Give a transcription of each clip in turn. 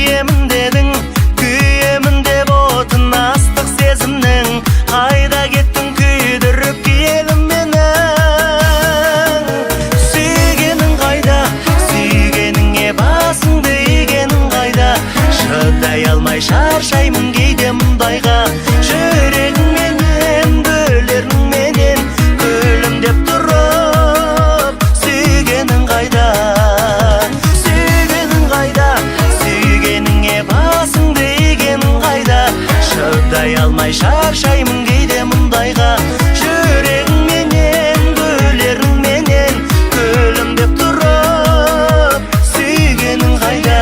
Сүйемін дедің, күйемін деп отына ыстық сезімнің. Қайда кеттің күйдіріп киелім менің? Сүйгенің қайда, сүйгеніңе басыңды игенің қайда? Шыдай алмай шаршаймын кейде мұндайға. Жүрегіңменен, гүлеріңменен күлімдеп тұрып, сүйгенің қайда? Сүйгенің қайда, сүйгеніңе басыңды игенің қайда? Шыдай алмай шаршаймын кейде мұндайға. Жүрегіңменен, гүлеріңменен күлімдеп тұрып, сүйгенің қайда?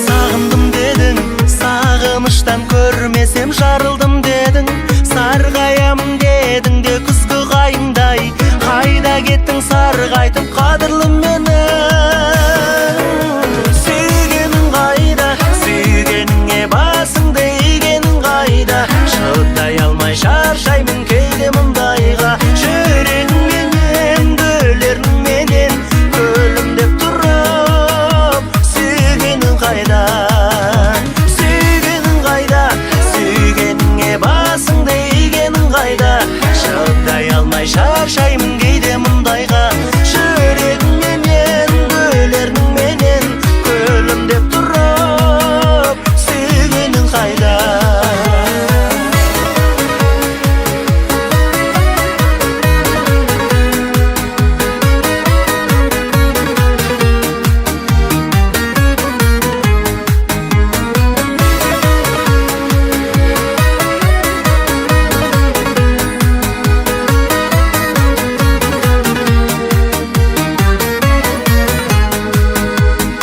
Сағындым дедің, сағыныштан көрмесем жарылдым дедің. Сарғаямын дедің де күзгі қайыңдай. Қайда кеттің сарғайтып қадірлім менің? Сүйгенің қайда, сүйгеніңе басыңды игенің қайда? Шыдай алмай шаршаймын кейде мұндайға. Жүрегіңменен, гүлеріңменен күлімдеп тұрып, сүйгенің қайда? Сүйгенің қайда, сүйгеніңе басыңды игенің қайда? Шыдай алмай шаршаймын кейде мұндайға. Жүрегіңменен, гүлеріңменен күлімдеп тұрып, сүйгенің қайда?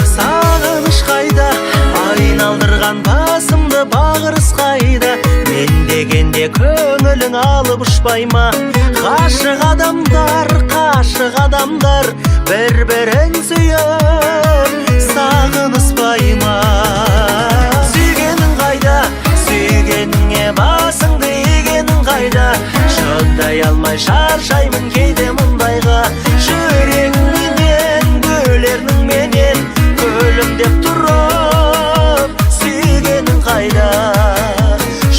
Сағыныш қайда, айналдырған басымды бағырыс қайда? Мен дегенде көңілің алып ұшпай ма? Ғашық адамдар, қашық адамдар бір бірін сүйіп сағыныспай ма? Сүйгенің қайда, сүйгеніңе басыңды игенің қайда? Шыдай алмай шаршаймын кейде мұндайға. Жүрегіңменен, гүлеріңменен күлімдеп тұрып, сүйгенің қайда?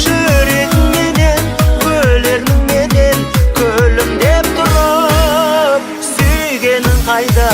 Жүрегіңменен, гүлеріңменен күлімдеп тұрып, сүйгенің қайда?